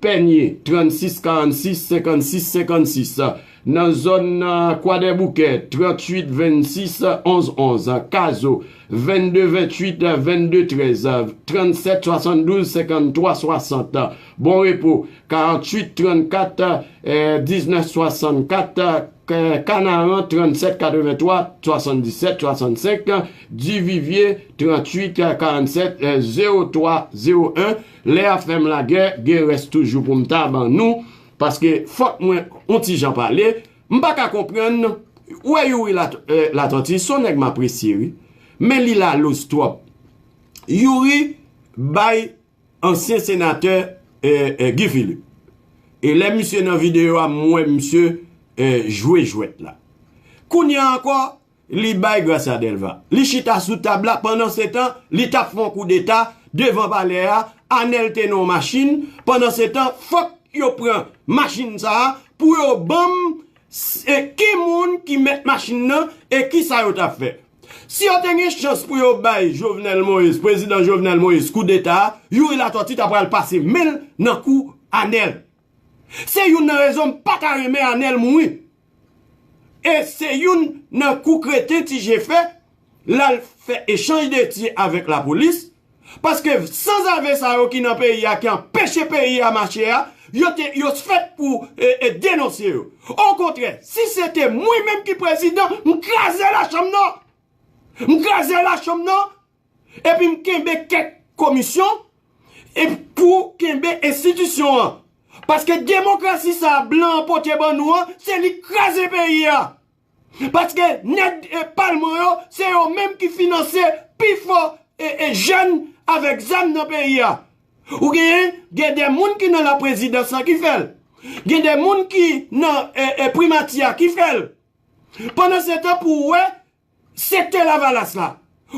Pènye, trannsis karannsis senkannsis senkannsis. Nan zòn, eh, Kwadèboukè, tranntuit vennsis onz onz. Kazo, vennde venntuit vennde trèz, trannsèt swasanndouz senkanntwa swasant. Bon Repo, karanntuit trannkat, eh, diznèf swasannkat. K-, Kanaran, trannsèt katrevenntwa swasanndisèt swasannsenk, Divivye, tranntuit karannsèt zewo twa zewo en. Lè y ap fè m lagè, gen rès toujou pou m ta ban nou, paske fòk mwen on ti jan pale. M pa ka konprann, ou wè Youri Lat-, eh, Latortue, se yon nèg m apresye, wi. Men li laloz twòp. Youri bay ansyen senatè, eh, eh, Guy Philippe. E lè misye nan videyo a, m wè misye, eh, jwe jwèt la. Kounye a ankò, li bay Gracia Delva. Li chita sou tab la, pandan se tan, li t ap fè yon koudeta devan palè a, Anèl te nan yon machin, pandan se tan, fòk yo pran machin sa a pou yo ban m s-, e ki moun ki mèt machin nan e ki sa yo t ap fè. Si yo te gen chans pou yo bay Jovenel Moïse, prezidan Jovenel Moïse, koudeta a, Youri Latortue ta pral pase men l nan kou Anèl. Se youn nan rezon m pa ta renmen Anèl mouri. E se youn nan kou kreten Ti Je fè, l al fè echanj de tir avèk lapolis, Paske sanzave sa yo ki nan peyi a, ki anpeche peyi a mache a, yo te, yo fèt pou, e, e, denonse yo. Okontrè, si se te mwen menm ki prezidan, m kraze lachanm nan. M kraze lachanm nan, epi m kenbe kèk komisyon, e pou kenbe enstitisyon an. Paske demokrasi sa a blan an pote ban nou an, se li k kraze peyi a. Paske nèg, e, palman yo, se yo menm ki finanse pi fò, e, e, jèn avèk zam nan peyi a. Ou genyen, gen de moun ki nan laprezidans lan ki fè l. Gen de moun ki nan, e, e, primati a ki fè l. Pandan se tan pou w wè, sektè Lavalas la,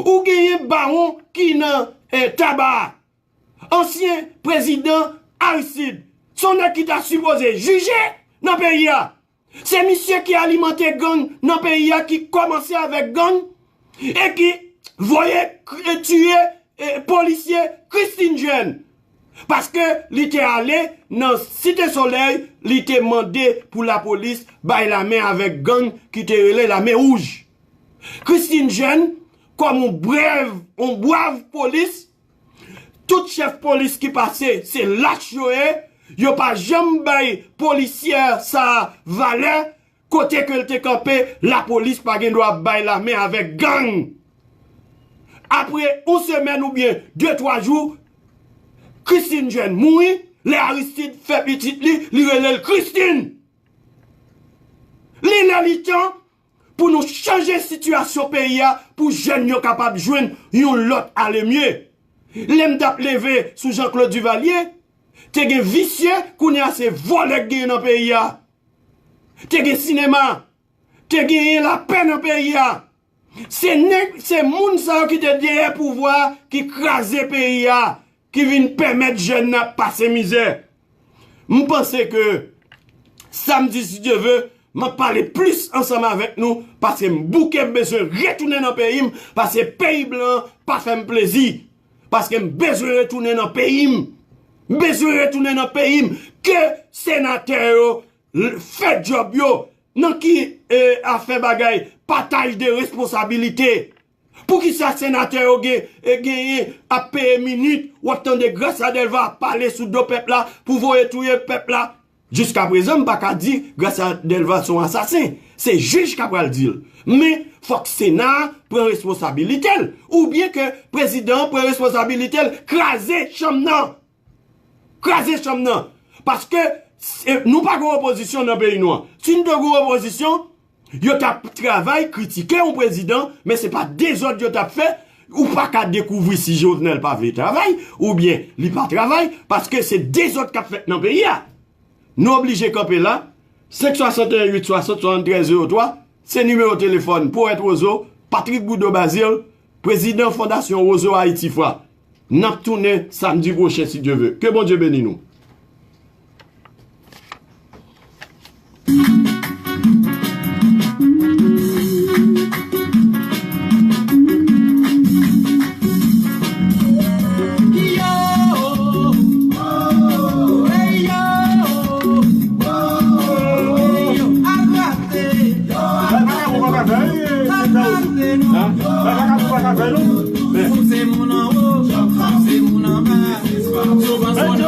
ou genyen bawon ki nan, e, taba a. Ansyen prezidan Aristide, se yon nèg ki ta sipoze jije nan peyi a. Se misye ki alimante gang nan peyi a, ki kòmanse avèk gang e ki voye k-, tiye, e, polisye Christine Jeune. Paske li te ale nan Site Solèy, li te mande pou lapolis bay lamen avèk gang ki te rele Lame Wouj. Christine Jeune, kòm yon brèv, yon brav polis, tout chèf polis ki pase, se lach yo ye, yo pa janm bay polisyè sa a valè, kote ke l te kanpe, lapolis pa gen dwa bay lamen avèk gang. Apre yon semèn oubyen de, twa jou, Christine Jeune mouri, lè Aristide fè pitit li, li rele l Christine. Li lè li tan pou nou chanje sitiyasyon peyi a, pou jèn yo kapab jwenn yon lòt alemye. Lè m t ap leve sou Jean Claude Duvalier, te gen visye, kounye a se vòlè k genyen nan peyi a. Te gen sinema, te genyen lapè nan peyi a. Se nèg, se moun sa yo ki te dèyè pouvwa a, ki kraze peyi a, ki vin pèmèt jèn nan ap pase mizè. M panse ke samdi, si Dye ve, m ap pale plis ansanm avèk nou, paske m bouke, m bezwen retounen nan peyi m, paske peyi blan an pa fè m plezi. Paske m bezwen retounen nan peyi m. M bezwen retounen nan peyi m. Ke senatè yo l-, fè djòb yo. Nan ki, e, afè bagay pataj de responsabilite? Poukisa senatè yo gen, e, genyen ap peye minit, w ap tande Gracia Delva ap pale sou do pèp la pou voye touye pèp la? Jiskaprezan, m pa ka di Gracia Delva se yon asasen. Se jij k ap pral di l. Men, fòk Sena a pran responsabilite l. Oubyen ke prezidan an pran responsabilite l, kraze chanm nan. Kraze chanm nan. Paske, e, nou pa gen opozisyon nan peyi nou an. Si nou te gen opozisyon, yo t ap travay, kritike yon prezidan, men se pa dezòd yo t ap fè. Ou pa ka dekouvri si Jovenel pa vle travay, oubyen li pa travay, paske se dezòd k ap fèt nan peyi a. Nou oblije kanpe la. Senk swasanteyen uit swasant swasanntrèz zewo twa, se nimewo telefòn Powèt Wozo, Patrick Boudreau Bazile, prezidan Fondasyon Wozo Ayiti Fwa. N ap tounen samdi pwochen, si Dye ve. Ke Bondye beni nou. Ou se moun anwo, ou se moun anba. Souvan sou nan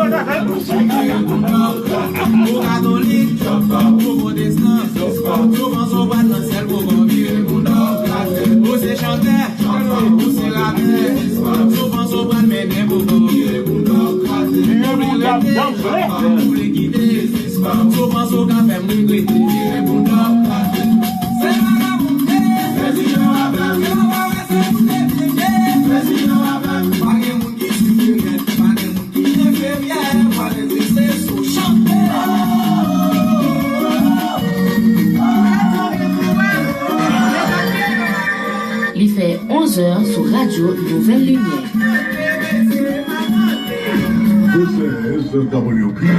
ou katolik, ou pwotestan. Souvan sou pral nan syèl, ou gon vire moun anwo. Ou se chantè, ou se rapè. Souvan sou pral mennen, ou gon vire moun anwo. Ou vle rete, ou vle kite. Souvan sou ka fè m regrete, vire moun anwo. Se vagabon. Li fè onz è sou radyo Nouvèl Limyè. This is the W P.